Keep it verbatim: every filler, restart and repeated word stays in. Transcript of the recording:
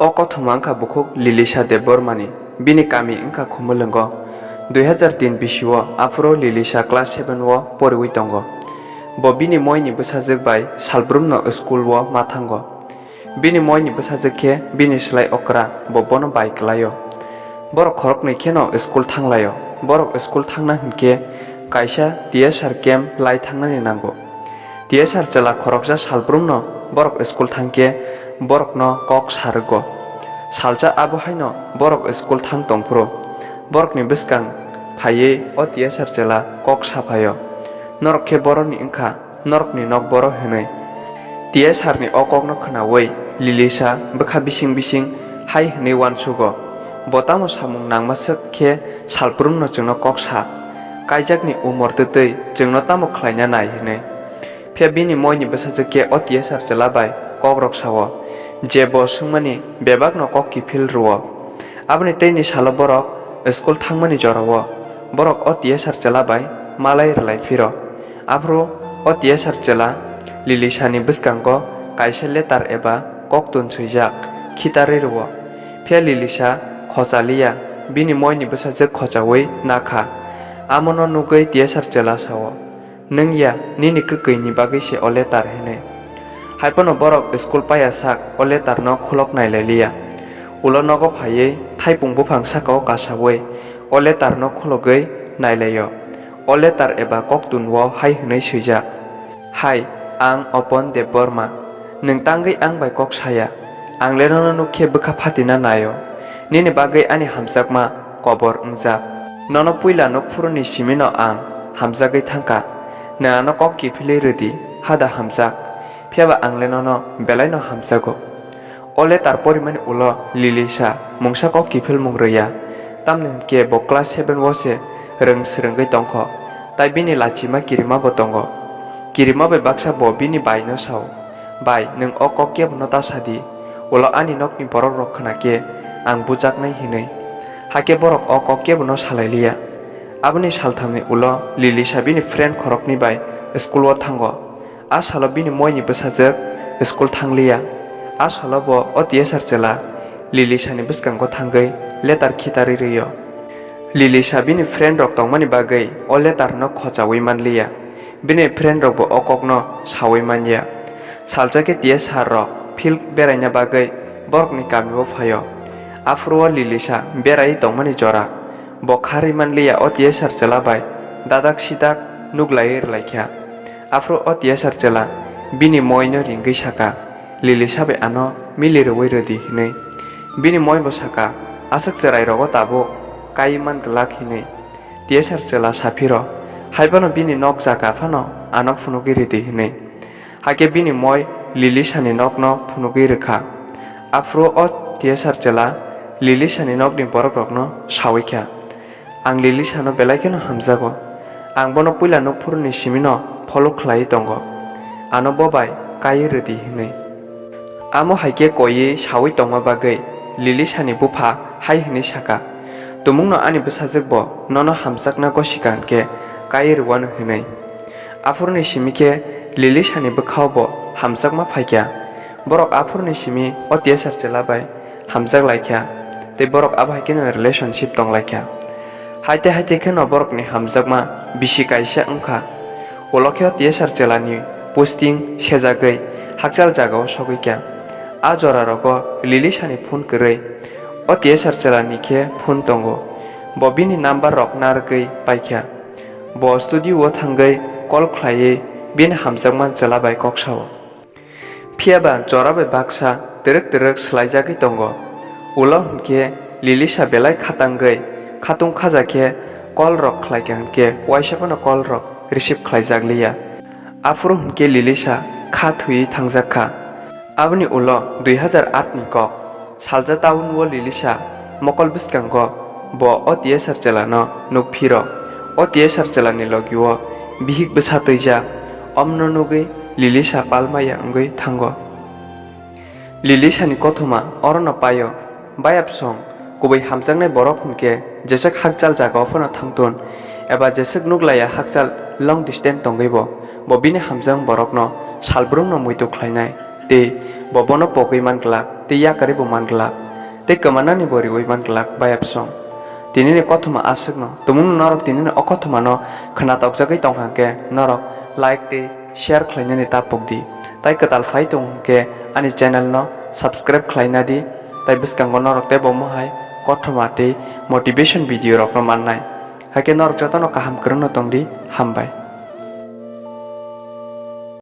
O kothoma wngkha bukhuk Lilisa Debbarmani, bini kami wngkha Khumulwngo. Dui hazar tin bisio aphuru Lilisa class seven o poriwi tongo. Bo bini moini bwsajwk bai salbrumno school o ma thango. Bini moini bwsajwk khe bini slai okra, bo bono bai kwlaio. Borok khoroknwi kheno school thanglaio. Borok school thangna hwnkhe kaisa T S R camp lai thangnani nango. T S R chwla khoroksa salbrumno borok school thangkhe borokno kok sarwgo. Salsa abo haino borok school thang tongphuru borokni bwskang phaiwi o T S R chwla kok saphaio, "Norok khe boroni wngkha, norokni nok boro," hwnwi. T S R ni o kokno khwnawi Lilisa bwkha bising bising hai hwnwi uansugo, "Bo tamo samung nangma swk khe salbrumno chwngno kok sa? Kaijakni umor twtwi chwngno tamo khlaina nai?" hwnwi. Phiya bini moini bwsajwk khe o T S R chwla bai kokrok sao, je bo swngmani bebakno kok kiphil rwo. Aboni teini salo borok school thangmani jorao borok o T S R chwla bai malai rwlai phiro. Aphuru o T S R chwla Lilisani bwskango kaisa letter eba koktun swijak khitarwi rwo. Phiya Lilisa khochaliya, bini moini bwsajwk khochawi nakha. Amono nugwi T S R chwla sao, "Nwng ya, nini kwkwi ni bagwi se o letter," hinwi. Haiphano borok school paiya sak o letter no khulok nailai liya. Ulo nogo phaiwi thaipung buphang saka o kasawi o letter no khulogwi nailaio. O letter eba koktun o hai hwnwi swijak, "Hai, ang Opan Debbarma. Nwng tangwi ang bai kok saya. Ang le nono nuk khe bwkha phatina naio. Nini bagwi ani hamjakma kobor wngjak. Nono puila nuk phuruni simino ang hamjagwi thangkha. Nwng ano kok kiphilwi rwdi, hada hamjak. Phiyaba ang le nono belaino hamjago." O letter porimani ulo Lilisa mungsa kok kiphilmung rwya, tamni hwnkhe bo class seven o se rwng swrwngwi tongkho, tai bini lachima kirima bo tongo. Kirima bai baksa bo bini baino sao, "Bai, nwng o kok kebono ta sadi, ulo ani nokni borokrok khna khe ang bujaknai," hinwi. Hakhe borok o kok kebono salai liya. Aboni salthamni ulo Lilisa bini friend khoroknwi bai school o thango. A salo bini moini bwsajwk school thangliya. A salo bo o T S R chwla Lilisani bwskango thangwi letter khitarwi rwio. Lilisa bini friend rok tongmani bagwi o letter no khochawi manliya. Bini friend rok bo o kokno sawi manya. Salsa khe T S R rok field beraina bagwi borokni kamio phaio. Aphuru o Lilisa beraiwi tongmani jora. Bo kharwi manliya o T S R chwla bai dadak sidak nuglaiwi rwlaikha. Aphuru o T S R chwla bini moino ringwi saka, "Lilisa bai ano mili rwui rwdi," hinwi. Bini moi bo saka, "Aswk chwrai rogo tabuk kaiwi man glak," hinwi. T S R chwla saphiro, "Haiphano bini nok jaga phano ano phunugwi rwdi," hinwi. Hakhe bini moi Lilisani nokno phunugwi rwkha. Aphuru o T S R chwla Lilisani nokni borokrokno sawi kha, "Ang Lilisano belai kheno hamjago. Ang bono puila nukphuruni simino follow khlaiwi tongo. Ano bo bai kaiwi rwdi," hinwi. Amo hai khe koiwi sawi tongma bagwi Lilisani bupha hai hwnwi saka, "Tumungno ani bwsajwk bo nono hamjakna gosika hwnkhe kaiwi rwano," hinwi. Aphuruni simi khe Lilisani bwkhao bo hamjakma phaikha. Borok aphuruni simi o T S R chwla bai hamjak laikha, tei borok abo hai kheno relationship tong laikha. Haite haite kheno borokni hamjakma bisi kaisa wngkha. Ulo khe o T S R chwlani posting sejagwi hakchal jagao sogwi kha. A jora rogo Lilisani phone kwrwi. O T S R chwlani khe phone tongo. Bo bini number rok narwgwi paikha. Bo studio o thangwi call khlaiwi bini hamjakma chwla bai kok sao. Phiya ba jora bai baksa twrwk twrwk swlaijagwi tongo. Ulo hwnkhe Lilisa belai khatangwi khatung khaja khe call rok khlaikha hwnkhe waisa phano call rok receive khlaijak liya. Aphuru hwnkhe Lilisa kha thwiwi thangjak kha. Aboni ulo dui hazar aat ni kok. Salja town o Lilisa mokol bwskango bo o T S R chwla no nuk phiro. O T S R chwla ni logi o bihik bwsa twijak, omno nugwi Lilisa palmaya wngwi thango. Lilisa ni kothoma oro no paio, bayapsong kubui hamjaknai borok hwnkhe jeswk hakchal jaga o phano thangtun eba jeswk nuglaiya hakchal long distance tongwi bo, bo bini hamjakma borok no salbrum no muitu khlainai. tei bo bono pogwi man glak tei yakarwi bo man glak tei kwmanani bo riwi man glak bayapsong. Tinini kothoma aswkno tumungno norok tinini o kothomano khwnatok jagwi tong hwnkhe norok like tei share khlainani ta pokdi. Tai kwtal phai tong hwnkhe ani channel no subscribe khlaina di, tai bwskango norok tei bo mohai kothoma tei motivation video rokno mannai. Hakhe norok jotono kaham kwrwngno tongdi, hambai.